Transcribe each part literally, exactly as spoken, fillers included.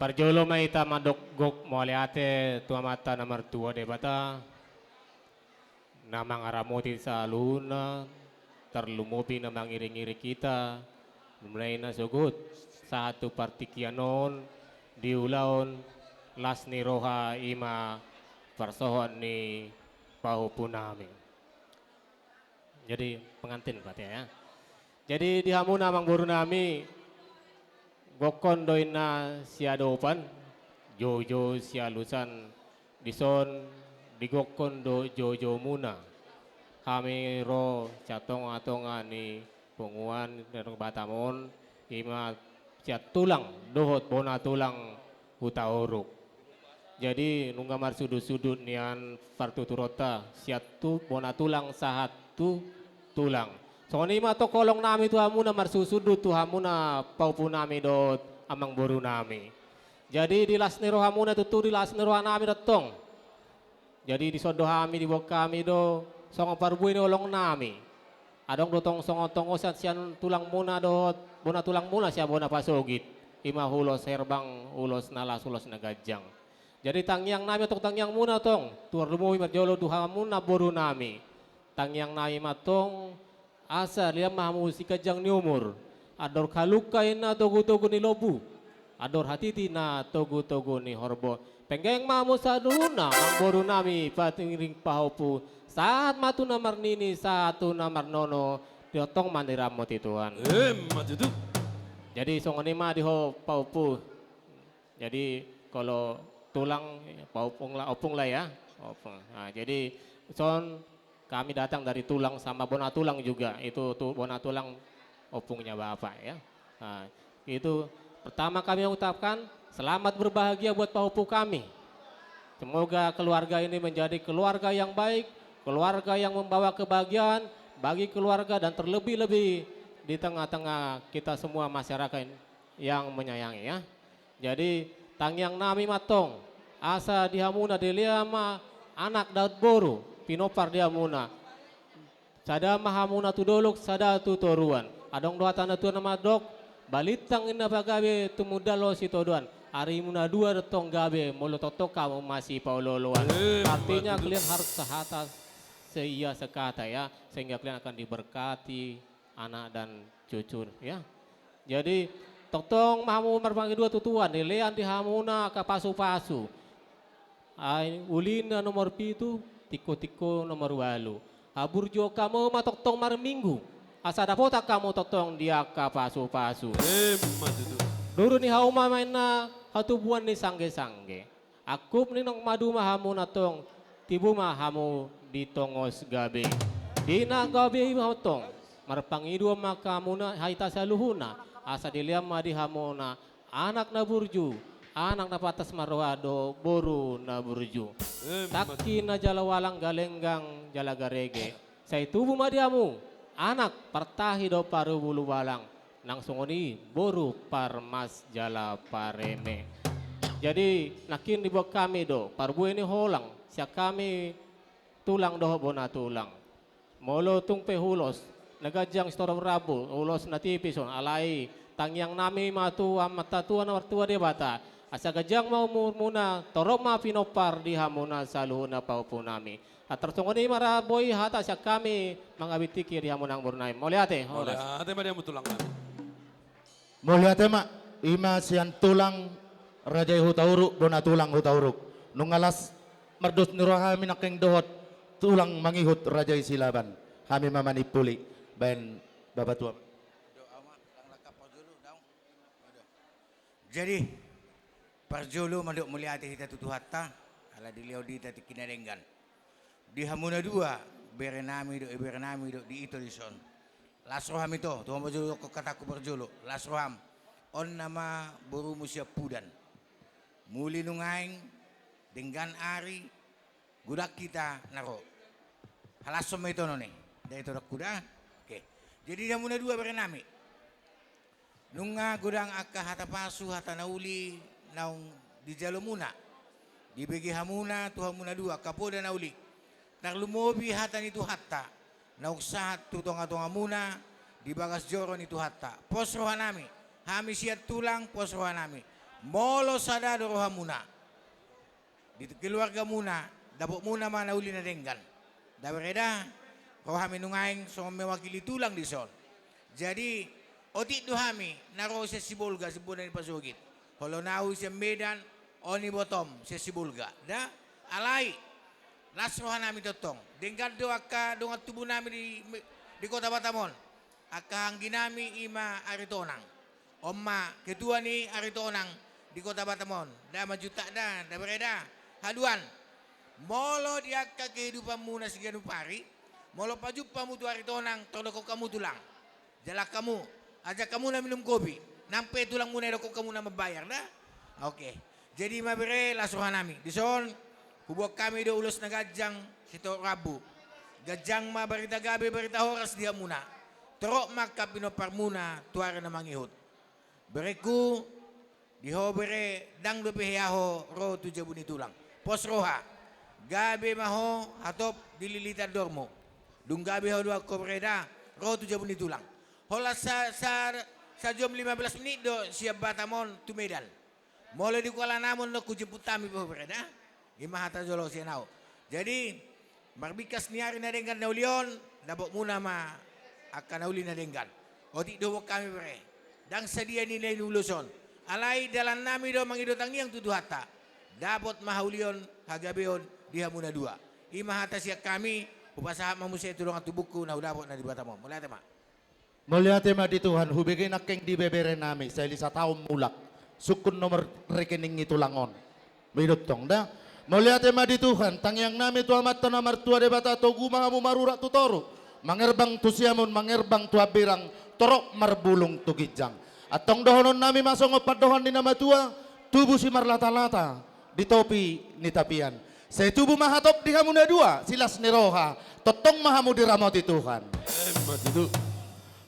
Parjolo ma hita mandok gok mauliate tu Amanta na martua Debata, na mangaramoti saluhutna, tarlumobi na mangiringiring hita, mulai na sogot sahat tu partingkian on, di ulaon las ni roha i ma parsohot ni pahompunami. Jadi pengantin berarti ya. Jadi di hamu na amangborunami, gokkon do inna siadopan, joujou sialusan, dison digokkon do joujoumuna. Hami ro sian tongatonga ni punguan Batam on, i ma sian tulang dohot bona tulang Hutauruk. Jadi nunga marsudutsudut nian partuturonta, sian tu bona tulang sahat tu tulang. Songon i ma tong holongnami tu hamuna, marsudutsudut tu hamuna pahompunami dohot amangborunami. Jadi di las ni rohamuna tutu di las ni rohanami do tong. Jadi dison do hami, diboan hami do songon parbue ni holongnami. Adong do tong songon tongosan sian tulangmuna dohot bona tulangmuna sian bona pasogit. I ma ulos herbang, ulos na las, ulos na ganjang. Jadi tangiangnami tong, tangiangmuna tong, tarlumobi marjolo tu hamuna borunami. Tangiangnami ma tong, asa dilehon ma hamu siganjang ni umur, andor halumpang na togutogu ni lombu, andor hatiti na togutogu ni horbo. Penggeng ma hamu saluhutna, amangborunami, panurirang pahompu, sahat ma tu na marnini, sahat tu na marnono, di tongtong ma diramoti Tuhan. Emma tutu. Jadi songon i ma di ho pahompu. Jadi kalau tulang, pahompu, ompung lah, ompung lah ya. Ompung. Nah, jadi son kami datang dari tulang sama bona tulang juga. Itu tu bona tulang ompungnya Bapak ya. Nah, itu pertama kami mengucapkan selamat berbahagia buat pahompu kami. Semoga keluarga ini menjadi keluarga yang baik, keluarga yang membawa kebahagiaan bagi keluarga dan terlebih-lebih di tengah-tengah kita semua masyarakat yang menyayangi ya. Jadi tangiangnami ma tong, asa di hamuna dilehon ma anak dohot boru, pinompar di hamuna. Sada ma hamuna tu dolok, sada tu toruan. Adong do hata na tuat na mandok, balintang inna pagabe, tumundalhon sitadoan. Arimuna dua do tong gabe, molo tongtong hamu masipaolooloan. Eh, artinya betul. Kalian harus sehata, seia sekata ya, sehingga kalian akan diberkati anak dan cucu ya. Jadi tongtong ma hamu marpangidoan tu Tuhan, dilehon di hamuna angka pasupasu. Ai, uli na nomor pitu, tingkotingko nomor ualu. Haburjuon hamu ma tongtong marminggu, asa dapotan hamu tongtong di angka pasupasu. Emma tutu. Duru ni hauma ma inna hatubuan ni sanggesangge. Angkup ni naung maduma hamu na tong, tibu ma hamu di tongos gabe. Di na gabe i ma tong, marpangidoan ma hamu na, hita saluhutna, asa dilehon ma di hamuna anak na burju, anak na pantas marroha dohot boru na burju. Emma tutu. Tangki na jala ualang, galenggang jala garege. Sai tubu ma di hamu anak partahi dohot parubulubalang, nang songon i boru parmas jala pareme. Jadi nangkin diboan hami do parbue ni holang sian hami tulang dohot bona tulang. Molo tung pe ulos na ganjang sitorop rambu, ulos na tipis on, alai tangiangnami ma tu Amanta Tuhan na martua Debata, asa ganjang ma umurmuna, torop ma pinompar di hamuna saluhutna pahompunami. Atar songon i ma ra boi hata sian hami mangabing tingki di hamuna amangborunami. Mauliate, horas. Mauliate ma di hamu tulangnami. Mauliate ma, i ma sian tulang raja i Hutauruk, bona tulang Hutauruk. Nunga las mardos ni roha hami nangkin dohot tulang mangihut raja i Silaban. Hami ma manimpuli, baen bapatua. Jadi, parjolo mandok mauliate hita tu Tuhanta, ala dilehon di hita tingki na denggan. Di hamu na dua, berenami dohot iberenami dohot di ito dison. Las roham ito, tu hamu parjolo, dokkon hatangku parjolo, las roham. On nama borumu sian Pudan. Muli nuaeng, denggan ari, godang hita na ro. Halashon ma ito on i, da ito dohot kuda. Oke. Jadi di hamu na dua berenami. Nunga godang angka hata pasu, hata na uli naung dijalomuna, dibege hamuna tu hamu na dua, angka poda na uli. Tarlumobi hata ni Tuhanta naung sahat tu tongatongamuna di bagas joro ni Tuhanta. Pos rohanami, hami sian tulang pos rohanami. Molo sada do rohamuna di keluargamuna, dapotmuna ma na uli na denggan. Nda bere da, ro hami nuaeng songon mewakili tulang dison. Jadi, otik do hami na ro sian Sibolga, sian bona ni pasogit. Olo na au sian Medan, on ibotom sian Sibolga. Da, alai, las rohanami tongtong. Denggan do angka dongan tubunami di, di Kota Batam on. Angka angginami i ma Aritonang. On ma ketua ni Aritonang di Kota Batam on. Nda manjuntak da, nda bere da. Haduan. Molo di angka kehidupanmuna siganup ari, molo pajumpa hamu tu Aritonang, tong dokkon hamu tulang. Jalang hamu, ajak hamu na minum kopi. Nang pe tulangmuna i dokkon hamu na mambayar da. Oke. Jadi ma bere, las rohanami. Dison, huboan hami do ulos na ganjang sitorop rambu. Ganjang ma barita gabe, barita horas di hamuna. Torop ma angka pinomparmuna tu ari na mangihut. Berengku, di ho bere, ndang dope hea ho ro tu jabu ni tulang. Pos roha. Gabe ma ho hatop di lilitan dormu. Dung gabe ho do angka bere da, ro tu jabu ni tulang. Holan sa, sa, sajom lima belas menit do sian Batam on tu Medan. Molo di Kuala Namu on, hujemput hami pe ho bere da. I ma hata jolo sian au. Jadi, marbingkas ni ari na denggan na uli on, dapotmuna ma angka na uli na denggan. Otik do huboan hami bere. Ndang sadia ni lain ulos on. Alai dalannami do mangido tangiang tu Tuhanta. Dapot ma haulion, hagabeon di hamu na dua. I ma hata sian hami, hupasahat ma muse tu dongan tubungku na hudapot na di Batam on. Mauliate ma. Mauliate ma di Tuhan, hubege nangkin di beberenami, sai lisa taon mulak, sungkun nomor rekening ni tulang on. Minut tong da. Mauliate ma di Tuhan, tangiangnami tu Amanta na martua Debata, togu ma hamu marurat tu toru, mangerbang tu siamun, mangerbang tu hambirang, torop marbulung tu ginjang. Antong dohononnami ma songon pandohan ni na matua, tubu simarlatalata di topi ni tapian. Sai tubu ma hatop di hamu na dua, silas ni roha, tongtong ma hamu diramoti Tuhan. Emma tutu.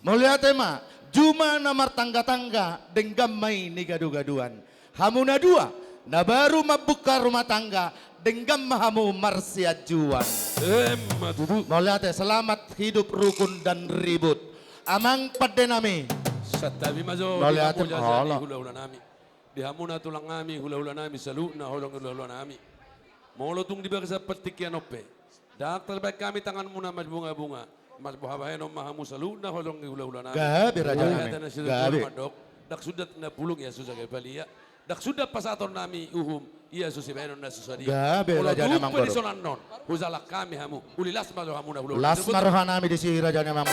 Mauliate ma, juma na martanggatangga, denggan ma i nigadugaduan. Hamu na dua, na baru mambuka rumah tangga, denggan ma hamu marsianjuan. Emma tutu. Mauliate, selamat hidup rukun dan ribut. Amang pandenami. Santabi ma jo. Mauliate, di hamu raja ni hulahulanami. Di hamuna tulangnami, hulahulanami, saluhutna holong ni hulahulanami. Molo tung di bagasan partingkian on pe, ndang tarbahen hami tanganmuna marbungabunga, marboha bahenon ma hamu saluhutna holong ni hulahulanami. Gabe, rajanami. Gabe. Mandok, ndang suda na bulung ia so jaga palia, ndang suda pasahatonnami uhum ia so sibahenon na so sadia. Gabe, rajanami. Molo tung pe di son annon, hujalang hami hamu, uli las ma rohamuna hulahulanami. Las ma rohanami disi, rajanami.